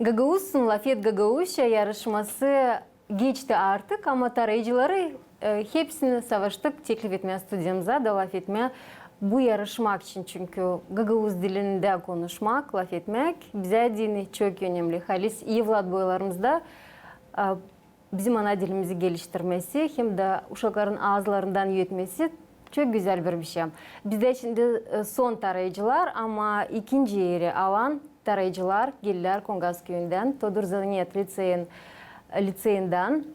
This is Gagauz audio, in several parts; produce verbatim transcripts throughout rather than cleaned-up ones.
Gagauzsun, lafet gagauzça yarışması geçti artık, ama tarayıcıları, e, hepsini savaştık teklif etmää studiyamıza da lafetmää bu yarışmak için. Çünkü gagauz dilindä konuşmak, lafetmäk bizä deyni çok önemli. Halis evlat boylarımızda, e, bizim ana dilimizi geliştirmesi hem dä uşakların aazlarından üretmesi çok gözäl bir bişey. Bizdä şindi, e, son tarayıcılar, ama ikinci eri alan tarayıcılar geldilär Kongaz küüyündän, Todur Zanaat liţeyin, liţeyinden.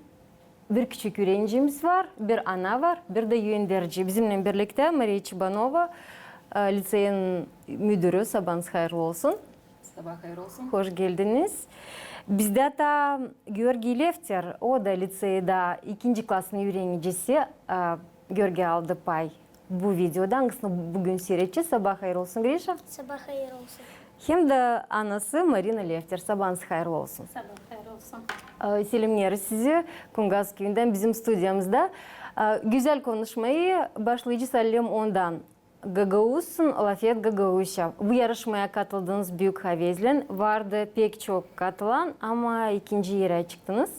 Bir küçük üürenicimiz var, bir ana var, bir dä önderci. Bizimnän birliktä Mariya Çibanova, e, liţeyin müdürü. Sabaanız hayırlı olsun. Sabaa hayır olsun. Hoş geldiniz. Bizdä taa Georgiy Lefter, o da liţeyda ikinci klasın üürenicisi. E, Georgiy aldı pay bu videoda, angısını büün siiredecez. Sabaa hayır olsun, Grişa. Sabaa hayır olsun. Hem dä anası Marina Lefter. Sabaanız hayırlı olsun. Sabaa hayır olsun. E, selemneeriz sizi Kongaz küüyündän bizim studiyamızda. E, gözäl konuşmayı başlayacez halizdän ondan. Gagauzsun, lafet gagauzça. Bu yarışmaya katıldınız büük havezlän. Vardı pek çok katılan, ama ikinci erä çıktınız.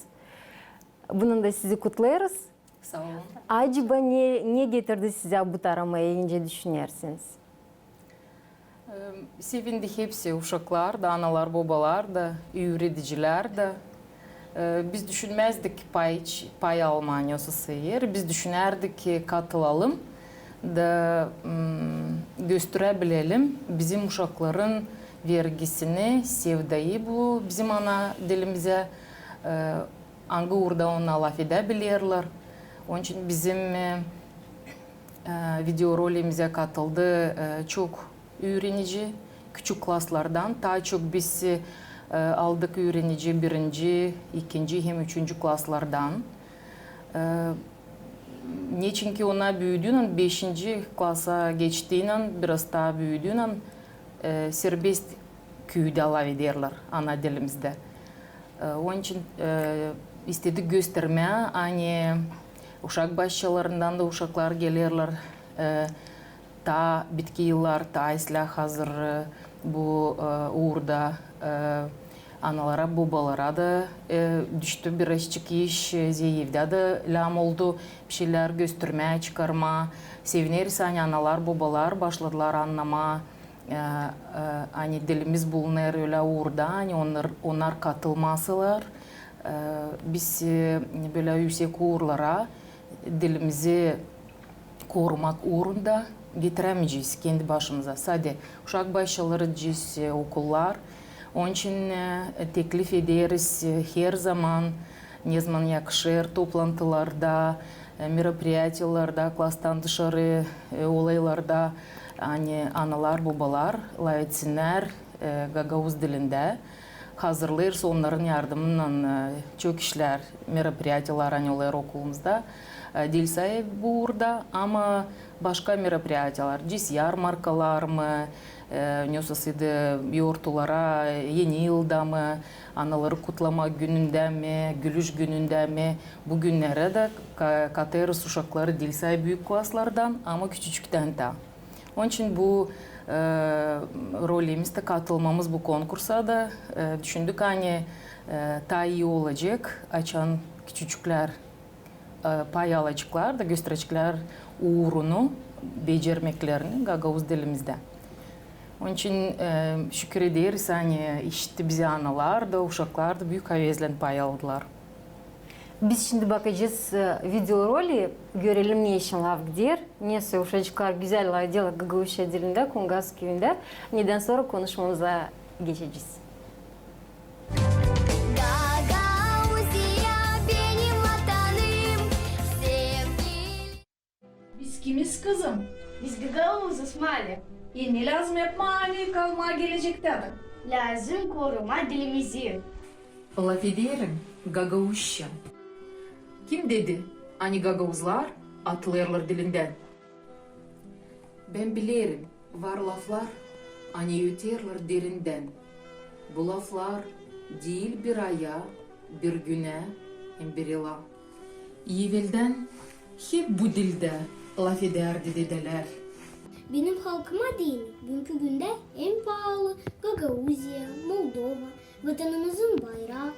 Bununnan da sizi kutlêêrız. Saa olun. Acaba ne, ne getirdi sizä bu taramaya, nicä düşünersiniz? E, sevindi hepsi, uşaklar da, analar, bobalar da, üüredicilär dä. E, biz düşünmäzdik pay, pay almaa, ne olsa sıyır. Biz düşünärdik, katılalım da, m, gösterä bilelim bizim uşakların vergisini, sevdayı bu bizim ana dilimizä, e, angı uurda onnar lafederlär. Onun için bizim, e, e, videorolimizä katıldı, e, çok üürenici küçük klaslardan. Taa çok biz, e, aldık üürenici birinci, ikinci hem üçüncü klaslardan. E, neçin ki onnar büüdüynän, beşinci klasa geçtiynän, biraz taa büüdüynän, e, serbest küüdä lafederlär ana dilimizdä. E, onun için, e, istedik göstermää, ani uşak başçalarından da uşaklar gelerlär, e, taa bitki yıllar, taa islää hazır, e, bu, e, uurda, e, analara, bobalara da, e, düştü birazçık iş, e, zerä evdä dä lääzım oldu bir şeylär göstermää, çıkarmaa. Sevineriz, ani analar, bobalar başladılar annamaa, e, e, ani dilimiz bulunêr ölä uurda, ani onnar, onnar katılmasalar, e, biz, e, bölä üüsek uurlara dilimizi korumak uurunda getirämeyecez kendi başımıza. Sade uşak başçaları diil, e, okullar. Onun için, e, teklif ederiz, e, herzaman, nezaman yakışêr, toplantılarda, e, meropriyatiyalarda, klastan dışarı, e, olaylarda, ani analar, bobalar lafetsinnär, e, gagauz dilindä. Hazırlêêrız onnarın yardımınnan, e, çok işlär, meropriyatiyalar, ani olêr okulumuzda. E, diil sade bu uurda, ama başka meropriyatiyalar, diil yarmarkalar mı, e, ne olsa sade yortulara, e, Eni yılda mı, anaları kutlamak günündä mi, gülüş günündä mi, bu günnerä dä ka-, katêrız uşakları diil sade büük klaslardan, ama küçücüktän taa. Onun için bu, e, rolimiz dä, katılmamız bu konkursa da, e, düşündük, ani, e, taa ii olacek, açan küçücüklär, e, pay alaceklar da göstereceklär uurunu, becermeklerini gagauz dilimizdä. Onun için, e, şükür ederiz, ani işitti bizi analar da, uşaklar da büük havezlän pay aldılar. Biz şindi bakacez, e, videoroli, görelim, ne için laf gider, nesoy uşacıklar gözäl lafederlär gagauzça dilindä Kongaz küüyündä. Nedän sora konuşmamıza geçecez. Gagauziya benim vatanım, sevgili. Biz kimiz, kızım? Biz gagauzuz, Mali. E ne lääzım yapmaa, ani kalmaa gelecektä dä? Lääzım korumaa dilimizi. Lafederim gagauzça. Kim dedi, ani gagauzlar atılêrlar dilindän? Bän bilerim, var laflar, ani öterlär derindän. Bu laflar diil bir aya, bir günä hem bir yıla. Eveldän hep bu dildä lafedärdi dedälär. Benim halkıma deyni, büünkü gündä en paalı Gagauziya, Moldova, Vatanımızın bayraa,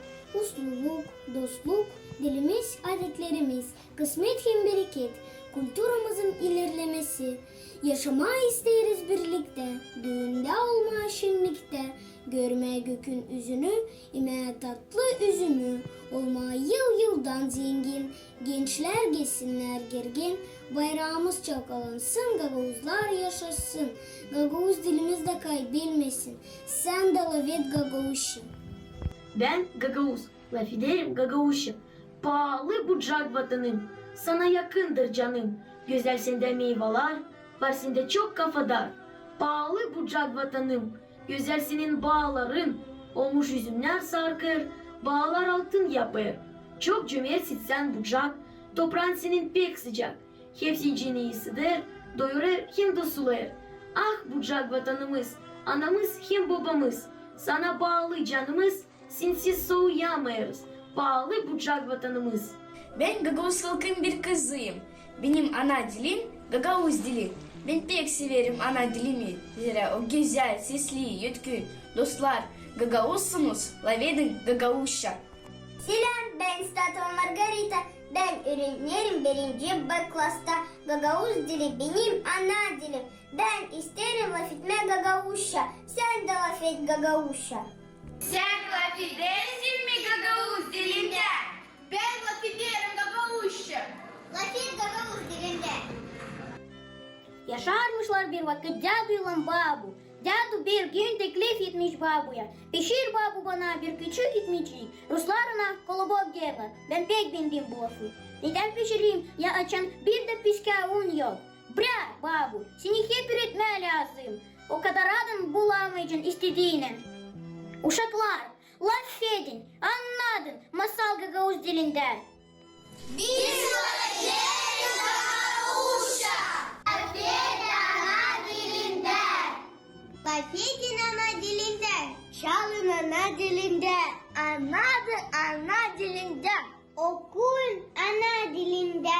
usluluk, dostluk, dilimiz, adetlerimiz, kısmet hem bereket, kulturamızın ilerlemesi. Yaşamaa isteeriz birliktä, düündä olmaa şenniktä, görmää gökün üzünü, imää tatlı üzümü, olmaa yıl-yıldan zengin, gençlär gezsinnär gergin, bayraamız çalkalansın, gagauzlar yaşasın, gagauz dilimiz dä kaybelmesin, sän dä lafet gagauzça. Bän gagauz, lafederim gagauzça. Paalı bucak Vatanım, sana yakındır canım. Gözäl sendä meyvalar, var sendä çok kafadar. Paalı bucak Vatanım, gözäl senin baaların, olmuş üzümnär sarkêr, baalar altın yapêr. Çok cömertsin sän bucak, topraan senin pek sıcak. Hepsi cini ısıdêr, doyurêr hem dä sulêr. Ah, bucak Vatanımız, anamız hem bobamız, sana baalı canımız, sensiz souyamêêrız, paalı bucak Vatanımız. Bän gagauz halkın bir kızıyım. Benim ana dilim gagauz dili. Bän pek severim ana dilimi, zerä o gözäl, sesli, ötkün. Dostlar, gagauzsunuz, lafedin gagauzça. Seläm, bän Statova Margarita, bän üürenerim birinci B klasta. Gagauz dili benim ana dilim. Bän isteerim lafetmää gagauzça, sän dä lafet gagauzça. Sän lafedersin mi gagauz dilindä? Bän lafederim gagauzça. Lafet gagauz dilindä. Yaşarmışlar bir vakıt dädu ilan babu. Dädu bir gün teklif etmiş babuya: "Pişir, babu, bana bir küçük ekmecik." Ruslar ona kolobok deerlär. Bän pek beendim bu lafı. Nedän pişireyim, ya açan bir dä piskää un yok? Brä, babu, seni hep üüretmää lääzım. O kadar adın bulamayacan istediinän. Uşaklar, lafedin, annadın masal gagauz dilindä. Biz lafederiz gagauzça. Lafedin ana dilindä. Lafedin ana dilindä. Çalın ana dilindä. Annadın ana dilindä. Okuyun ana dilindä.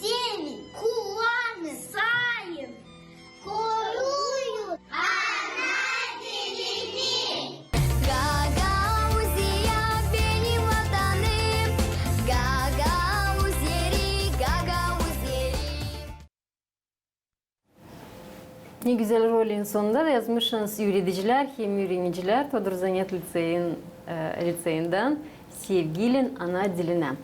Sevin, kullanın, sayın, koruyun ana dilini. Gagauziya benim vatanım, gagauz eri, gagauz eri. Ne gözäl, rolin sonunda da yazmışsınız üüredicilär hem üürenicilär Todur Zanet liţeyin, e, liţeyindän "Sevgilin ana dilinä".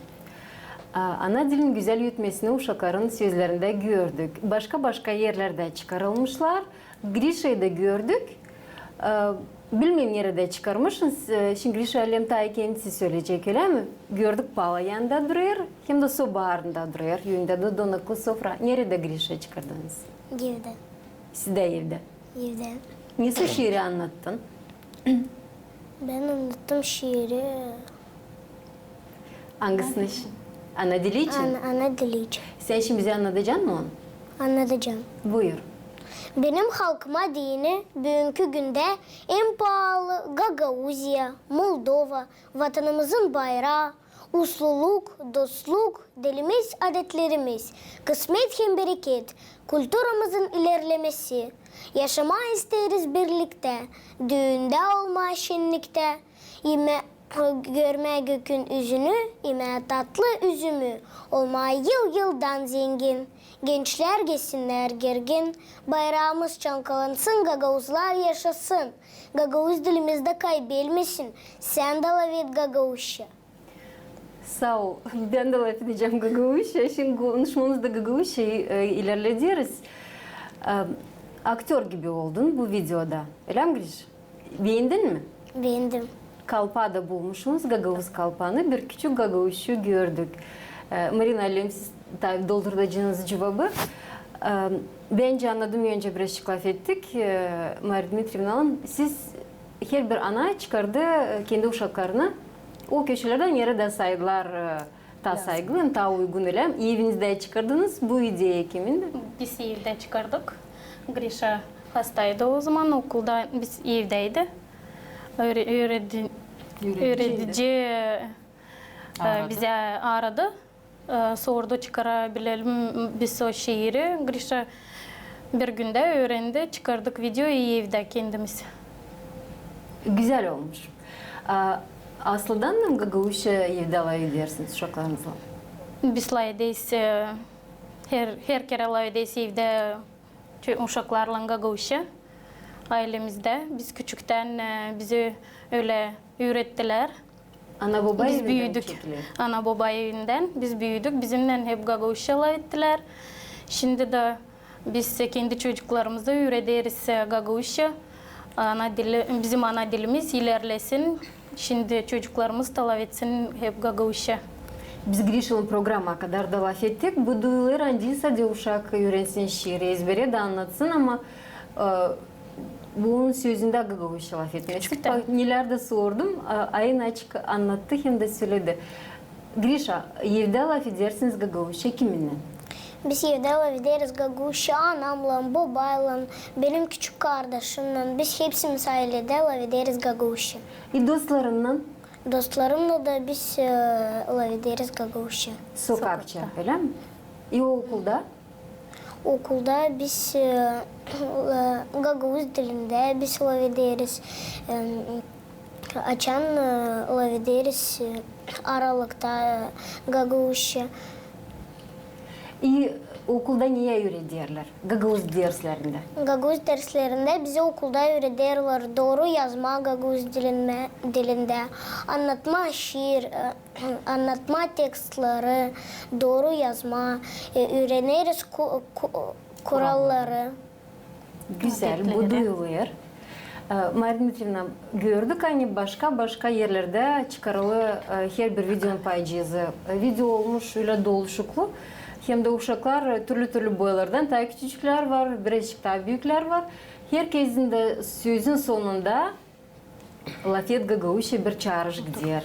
A, ana dilin gözäl ötmesini uşakların sözlerindä gördük. Başka-başka erlerdä çıkarılmışlar. Grişayı da gördük. E, bilmeerim, neredä çıkarmışsınız. E, şindi Grişa alem taa kendisi söleyecek, ölä mi? Gördük, pala yanında durêr, hem dä soba aarında durêr, önündä dä donaklı sofra. Neredä Grişayı çıkardınız? Evdä. Sizä evdä? Evdä. Nesoy şiiri annattın? Bän annattım şiiri. Angısını şi-, ana dili için? Ana, ana dili için. Sän şindi bizä annadacan mı onu? Annadacan. Buyur. Benim halkıma deyni büünkü gündä en paalı Gagauziya, Moldova, vatanımızın bayraa, usluluk, dostluk, dilimiz, adetlerimiz, kısmet hem bereket, kulturamızın ilerlemesi. Yaşamaa isteeriz birliktä, düündä olmaa şenniktä, imää, görmää gökün üzünü, imää tatlı üzümü, olmaa yıl-yıldan zengin. Gençlär gezsinnär gergin, bayraamız çalkalansın, gagauzlar yaşasın. Gagauz dilimiz dä kaybelmesin, sän dä lafet gagauzça. Saa ol. Bän dä lafedecäm gagauzça, şindi konuşmamızı da gagauzça, e, ilerlederiz. E, aktör gibi oldun bu videoda. Ölä mi, Griş? Beendin mi? Beendim. Kalpaa da bulmuşsunuz, gagauz kalpaanı, bir küçük gagauzçu gördük. E, Marina alem, siz taa dolduracanız cuvabı. E, bän dä annadım, öncä birazcık lafettik. E, Marina Dmitrievna alem, siz Herbir ana çıkardı, e, kendi uşaklarını o köşelerdä, neredä saydılar, e, taa saygılı, taa uygun, ölä mi? Evinizdä çıkardınız, bu ideya kimindi? Biz evdä çıkardık. Grişa hastaydı o zaman, okulda biz evdäydi. Üüre-, üüredi-, üüredici, e, bizä aradı. E, sordu, çıkarabilelim biz o şiiri. Grişa bir gündä üürendi, çıkardık video i evdä kendimiz. Gözäl olmuş. A, asıldan mı gagauzça evdä lafedersiniz uşaklarınızlan? Biz lafederiz, e, her, her kerä lafederiz evdä çö-, uşaklarlan gagauzça. Aylemizdä biz küçüktän, e, bizi ölä üürettilär. Ana-boba evindän mi çekiler? Ana-boba evindän biz büüdük, bizimnän hep gagauzça lafettilär. Şindi dä biz kendi çocuklarımıza üürederiz, e, gagauzça. Ana dili, bizim ana dilimiz ilerlesin. Şindi çocuklarımız da lafetsin hep gagauzça. Biz Grişaylan programaya kadar da lafettik. Bu duyulêr, ani diil sade uşak üürensin şiiri ezberä dä annatsın, ama, e, bunun sözündä gagauzça lafetmesi. Küçüktän. Bak, nelär dä sordum, e, Aina açık annattı hem dä söledi. Grişa, evdä lafedersiniz gagauzça kiminnän? Biz evdä lafederiz gagauzça anamnan, bobaylan, benim küçük kardaşımnan. Biz hepsimiz ayledä lafederiz gagauzça. E, dostlarınnan? Dostlarımnan da biz, e, lafederiz gagauzça. Sokakça, ölä mi? E, okulda? Okulda biz, e, e, gagauz dilindä biz lafederiz. E, açan, e, lafederiz, e, aralıkta, e, gagauzça. E, okulda ne üürederlär gagauz derslerindä? Gagauz derslerindä bizä okulda üürederlär dooru yazmaa gagauz dilinä-, dilindä, annatmaa şiir, e, annatmaa tekstleri, dooru yazmaa, e, üüreneriz ku-, ku-, kuralları. Gözäl, bu duyulêr. E, Marina Dmitrievna, gördük, ani başka-başka erlerdä çıkarılı, e, herbir videonun parçası. E, video olmuş ölä doluşuklu. Hem dä uşaklar, e, türlü-türlü boylardan, taa küçücüklär var, birazcık taa büüklär var. Herkesin dä sözün sonunda lafet gagauzça bir çaarış gider.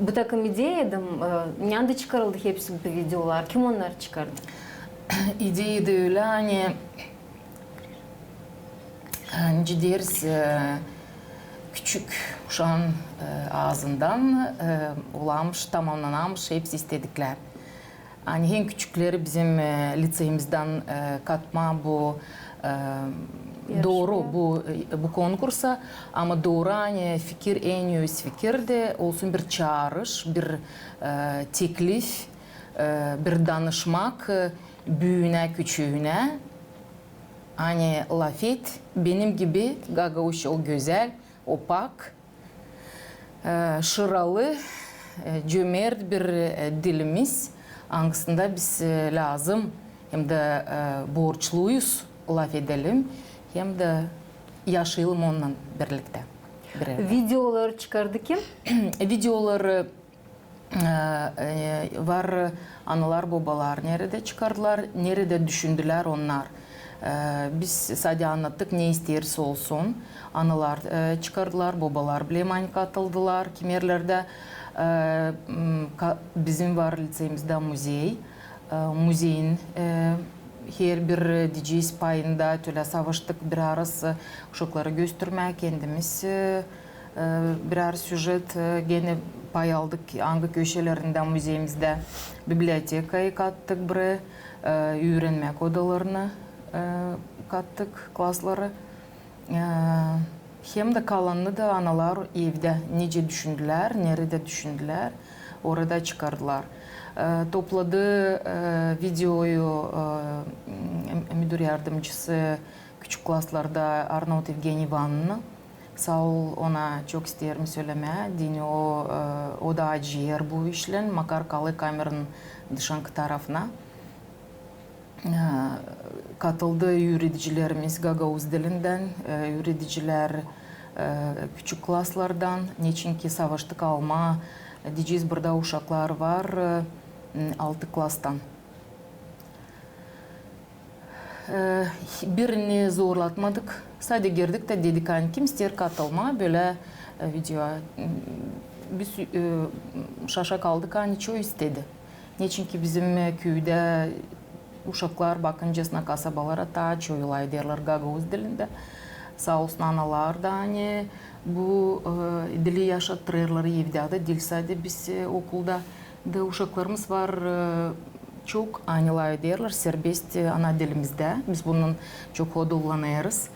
Bu takım ideya da, e, neredä çıkarıldı hepsi bu videolar? Kim onnarı çıkardı? İdeya da ölä, ani, e, nicä deriz, e, küçük uşaan, e, aazından, e, olammış, tamannanammış hepsi istediklär. Ani en küçükleri bizim, e, liţeyimizdän, e, katmaa bu, e, dooru bu, e, bu konkursa, ama dooru, ani fikir, en üst fikir dä olsun bir çaarış, bir, e, teklif, e, bir danışmak, e, büünä, küçüünä, ani lafet benim gibi gagauzça o gözäl, o pak, e, şıralı, e, cömert bir, e, dilimiz, angısında biz, e, lääzım hem dä, e, borçluyuz lafedelim hem dä yaşayalım onunnan birliktä. Videoları çıkardı kim? Videoları, e, e, var analar, bobalar neredä çıkardılar, neredä düşündülär onnar. E, biz sade annattık, ne isteeriz olsun. Analar, e, çıkardılar, bobalar bilä ani katıldılar. Kim erlerdä, e, m, ka-, bizim var liţeyimizdä muzey. E, muzeyin, e, herbir, e, deyecez, payında tölä savaştık biraz, e, uşaklara göstermää kendimiz, e, e, biraz süjet, e, genä pay aldık, angı köşelerindä muzeyimizdä. Bibliotekayı kattık buraya, e, üürenmäk odalarını, e, kattık, klasları. E, hem dä kalanını da analar evdä nicä düşündülär, neredä düşündülär, orada çıkardılar. E, topladı, e, videoyu, e, m-, müdür yardımcısı küçük klaslarda Arnaut Evgeniy İvanovna. Saa ol, ona çok isteerim sölemää. Deyni o, e, o da acıyêr bu işlän, makar kalêr kameranın dışınkı tarafına. E, katıldı üüredicilerimiz gagauz dilindän, e, üürediciler, e, küçük klaslardan, neçinki savaştık almaa, deyecez, burada uşaklar var, e, m, altı klastan. E, birini zorlatmadık, sade girdik dä dedik, ani kim isteer katılmaa bölä, e, videoya. M, biz, e, şaşa kaldık, ani çoyu istedi. Neçinki bizim, e, küüdä uşaklar, bakıncasına, kasabalara taa çoyu lafederlär gagauz dilindä. Saa olsun analar da, ani bu, e, dili yaşattırêrlar evdä dä, diil sade biz, e, okulda. Da uşaklarımız var, e, çok, ani lafederlär serbest, e, ana dilimizdä. Biz bunnan çok hodullanêrız.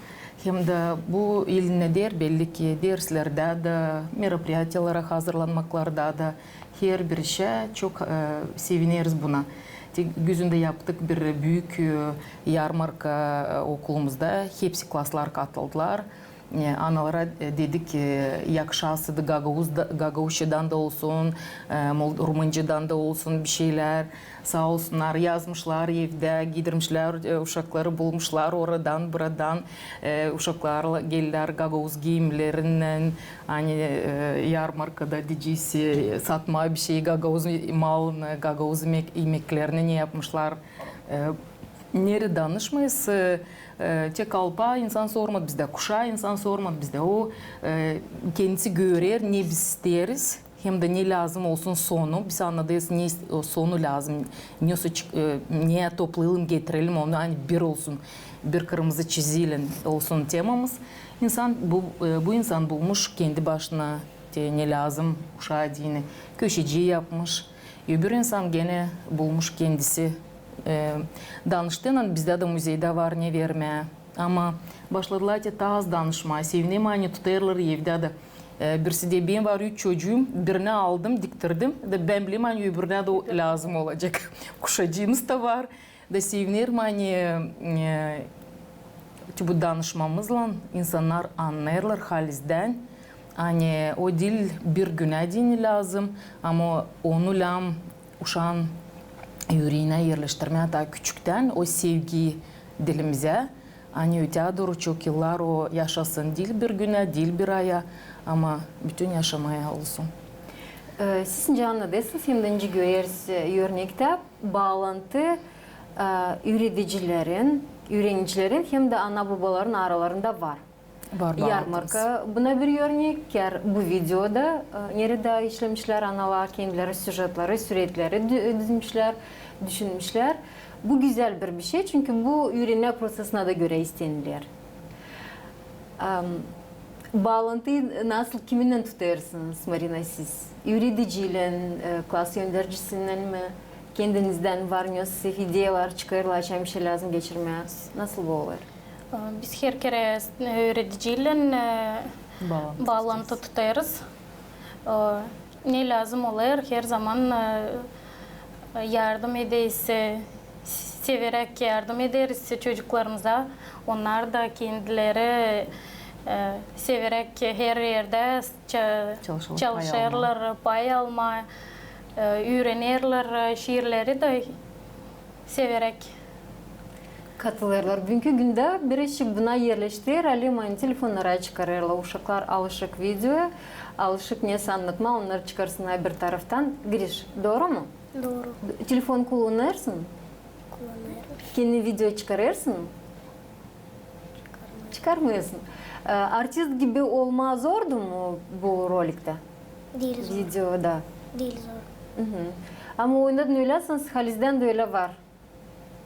Hem dä bu ilinä der, belli ki, derslerdä dä, meropriyatiyalara hazırlanmaklarda da, herbir işä çok, e, sevineriz buna. Te gözündä yaptık bir büük, e, yarmarka, e, okulumuzda. Hepsi klaslar katıldılar. E, analara, e, dedik, e, yakışasıydı gagauz da, gagauzçadan da olsun, e, mol-, rumıncadan da olsun bir şeylär. Saa olsunnar, yazmışlar evdä, gidirmişlär, e, uşakları bulmuşlar oradan, buradan. E, uşaklar geldilär gagauz giyimlerinnän, ani, e, yarmarkada deyecez, satmaa bir şey, gagauz malını, gagauz imek-, imeklerini ne yapmışlar. E, neredä danışmêêrız, e, e, te kalpaa insan sormadı bizdä, kuşaa insan sormadı bizdä. O, e, kendisi görer, ne biz isteeriz. Hem dä ne lääzım olsun sonu, biz annadêrız, ne o sonu lääzım, ne, e, ne toplayalım, getirelim onu, ani bir olsun, bir kırmızı çizilän olsun temamız. İnsan bu, e, bu insan bulmuş kendi başına te ne lääzım uşaa deyni, köşecii yapmış. Öbür insan genä bulmuş kendisi. E, danıştıynan bizdä dä muzeydä var ne vermää. Ama başladılar te taa az danışmaa. Sevinerim, ani tutêrlar evdä dä. E, birisi deer, benim var üç çocuum, birini aldım, diktirdim. Da bän bilerim, ani öbürünä dä o lääzım olacek. Kuşacıımız da var. Da sevinerim, ani, e, te bu danışmamızlan insannar annêêrlar halizdän, ani o diil bir günä deyni lääzım, ama onu lääzım uşaan üreenä erleştirmää taa küçüktän o sevgiyi dilimizä. Ani öteyä dooru çok yıllar o yaşasın, diil bir günä, diil bir aya, ama bütün yaşamaya olsun. E, siz nicä annadêrsınız hem dä nicä göreriz, e, örnektä, baalantı, e, üüredicilerin, üürenicilerin hem dä ana-bobaların aralarında var. Var baalantımız. Yarmarka buna bir örnek, kär bu videoda, e, neredä işlemişlär analar kendileri süjetleri, süretleri dü-, düzmüşlär, düşünmüşlär. Bu gözäl bir, bir şey, çünkü bu üürenmä prosesinä dä görä istenilär. Am, baalantıyı nasıl, kiminnän tutêrsınız, Marina, siz? Üürediciylän, e, klas öndercisinnän mi? Kendinizdän var mı, siz ideyalar çıkêrlar, açan bir şey lääzım geçirmää? Nasıl bu olêr? Biz her kerä, e, üürediciylän, e, baalantı tutêrız. E, ne lääzım olêr, her zaman, e, yardım ederiz, e, severäk yardım ederiz çocuklarımıza. Onnar da kendileri, e, severäk her erdä ça-, çalışêrlar, pay almaa, e, üürenerlär, e, şiirleri dä severäk. Katılêrlar. Büünkü gündä birazcık buna erleşti, herhalde, ani telefonnarı çıkarêrlar. Uşaklar alışık videoya, alışık nesä annatmaa, onnarı çıkarsınnar bir taraftan. Griş, dooru mu? Dooru. Telefon kullanêrsın? Kullanêrım. Kendin video çıkarêrsın mı? Çıkarmêêrsın. E, artist gibi olmaa zordu mu bu roliktä? Diil zor. Videoda. Diil zor. Ama oynadın ölä, sän halizdän dä ölä var.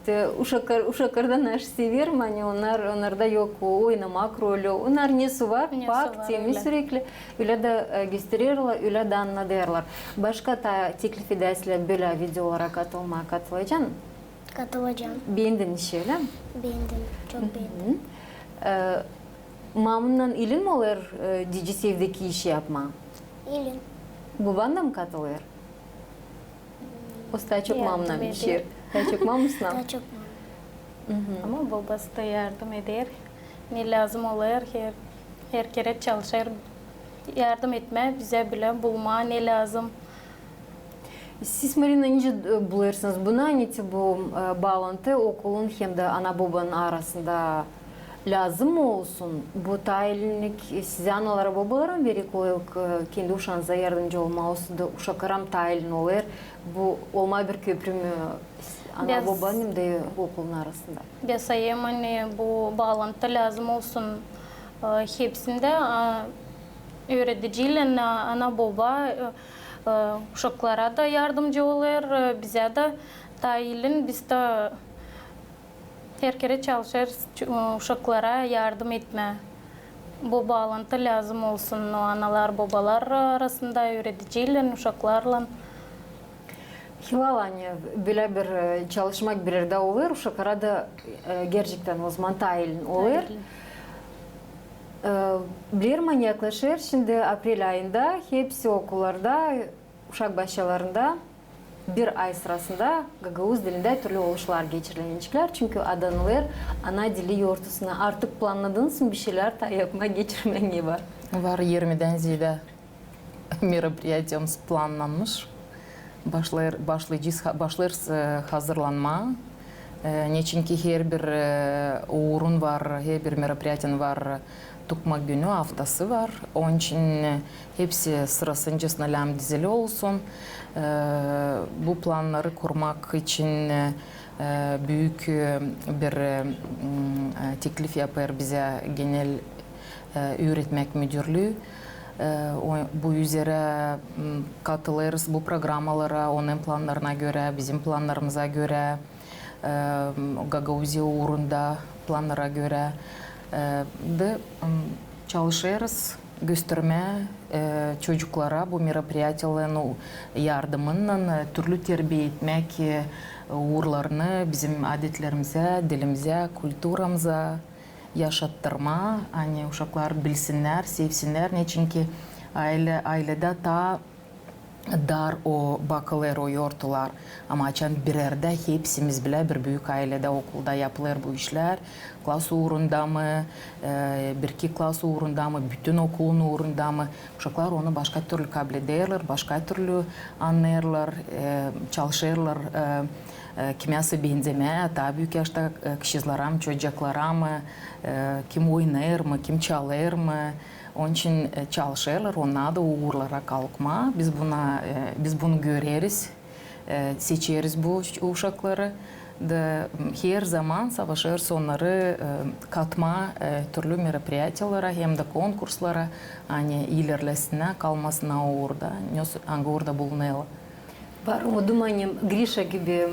Te uşaklar, uşaklarda naşı severim, ani onnar, onnarda yok o oynamak rolü. Onnar nesoy var, pak, temiz, sürekli. Ölä dä, e, göstererlär, ölä dä annadêrlar. Başka taa teklif edäsälär bölä videolara katılmaa, katılacan mı? Katılacan. Beendin işi, ölä mi? Beendim, çok beendim. E, mamunnan ilin mi olêr, e, deyecez, evdeki işi yapmaa? İlin. Boban da mı katılêr? O taa çok mamunnan işi. Taa çok mamusnan? Taa çok mamunnan. Ama bobası da yardım eder. Ne lääzım olêr, her, her kerä çalışêr yardım etmää bizä, bölä bulmaa ne lääzım. Siz, Marina, nicä, e, bulêrsınız bunu, ani te bu, e, baalantı okulun hem dä ana-bobanın arasında lääzım mı olsun? Bu tayillik, e, sizä analara-bobalara mı verek olêr, e, kendi uşaanıza yardımcı olmaa, olsun da uşaklara mı tayilin olêr? Bu olmaa bir köprü mü ana-bobanın hem dä okulun arasında? Bän sayêrım, ani bu baalantı lääzım olsun, e, hepsindä, e, üürediciylän, e, ana-boba, e, e, uşaklara da yardımcı olêr, e, bizä dä tayilin, biz dä her kerä çalışêrız ç-, e, uşaklara yardım etmää. Bu baalantı lääzım olsun o analar-bobalar arasında, üürediciylän, uşaklarlan. Hilal, ani bölä bir, e, çalışmak bir erdä olêr, uşaklara da, e, gerçektän o zaman tayilin olêr. Tayilin. E, bilerim, ani yaklaşêr şindi aprel ayında hepsi okullarda, uşak başçalarında bir ay sırasında gagauz dilindä türlü oluşlar geçirilecekler. Çünkü adanılêr ana dili yortusuna. Artık plannadınız mı bir şeylär taa yapmaa, geçirmää, ne var? Var irmidän zeedä meropriyatiyamız plannanmış. Başlêêr, başlayacez, ha-, başlêêrız, e, hazırlanmaa. E, neçinki herbir, e, uurun var, herbir meropriyatiyanın var, e, tukma günü, aftası var. Onun için, e, hepsi sırasınca lääm dizili olsun. E, bu plannarı kurmak için, e, e, büük, e, bir, e, m, e, teklif yapêr bizä genel, e, üüretmäk müdürlüü. E, o, bu üzerä, m, katılêrız bu programmalara, onun plannarına görä, bizim plannarımıza görä, e, m, Gagauziya uurunda plannara görä. E, da, m, çalışêrız göstermää, e, çocuklara bu meropriyatiyaların yardımınnan, e, türlü terbiya etmäk, e, uurlarını bizim adetlerimizä, dilimizä, kulturamıza yaşattırmaa, ani uşaklar bilsinnär, sevsinnär. Neçinki aylä, ayledä taa dar o bakılêr o yortular. Ama açan bir erdä hepsimiz bilä bir büük ayledä, okulda yapılêr bu işlär, klas uurunda mı, e, bir-iki klas uurunda mı, bütün okulun uurunda mı, uşaklar onu başka türlü kablederlär, başka türlü annêêrlar, e, çalışêrlar, e, e, kimyasä benzemää, taa büük yaşta, e, kişilara mı, çocuklara mı, e, kim oynêêr mı, kim çalêr mı. Onun için, e, çalışêrlar, onnar da uurlara kalkmaa. Biz buna, e, biz bunu göreriz, e, seçeriz bu uş-, uşakları. Da, m, her zaman savaşêrız onnarı, e, katmaa, e, türlü meropriyatiyalara hem dä konkurslara, ani ilerlesinnär, kalmasınnar o uurda, nesoy, angı uurda bulunêrlar. Var umudum, ani Grişa gibi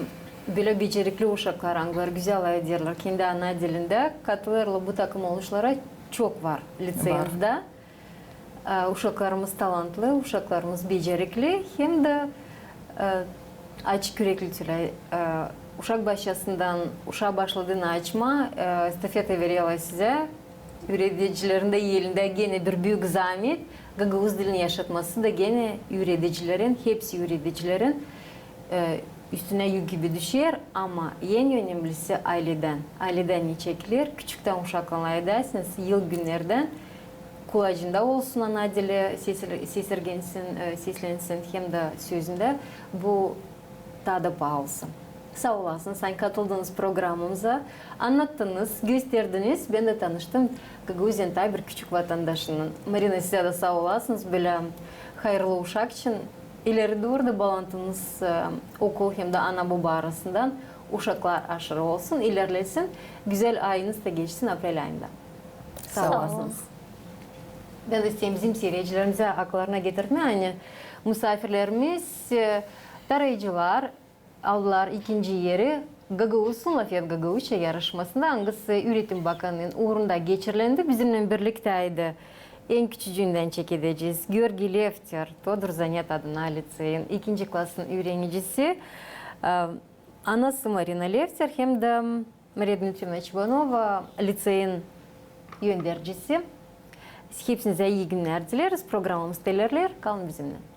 bölä becerikli uşaklar, angıları gözäl lafederlär kendi ana dilindä, katılêrlar bu takım oluşlara, çok var liţeyimizda. E, uşaklarımız talantlı, uşaklarımız becerikli, hem dä, e, açık ürekli, e, uşak başçasından uşaa başladıını açmaa, e, estafeta vererlär sizä. Üüredicilerin dä elindä genä bir büük zaamet, gagauz dilini yaşatması da genä üüredicilerin, hepsi üüredicilerin, e, üstünä yük gibi düşer, ama en önemlisi ayledän. Ayledän ne çekiler, küçüktän uşaklan ayledäsiniz, yıl günnerdän kulacında olsun ana dili, sesir-, sesirgensin, e, seslensin hem dä sözündä, bu taa da paalısı. Saa olasınız, ani katıldınız programamıza, annattınız, gösterdiniz, bän dä tanıştım Gagauziyanın taa bir küçük vatandaşınnan. Marina, sizä dä saa olasınız bölä hayırlı uşak için. İleri dooru da baalantınız, e, okul hem dä ana-boba arasından uşaklar aşırı olsun, ilerlesin. Gözäl ayınız da geçsin aprel ayında. Saa olasınız. Bän dä isteerim bizim siredicilerimizä akıllarına getirtmää, ani musaafirlerimiz, e, tarayıcılar aldılar ikinci eri Gagauzun lafet gagauzça yarışmasında, angısı Üüretim bakanının uurunda geçirilendi. Bizimnän birliktäydi, en küçücüündän çekedecez, Georgiy Lefter, Todur Zanet adına liţeyin ikinci klasın üürenicisi, e, anası Marina Lefter hem dä Mariya Dmitriyevna Çibanova, liţeyin öndercisi. Hepsinizä ii günnär dileriz. Programamız ilerleer. Kalın bizimnän.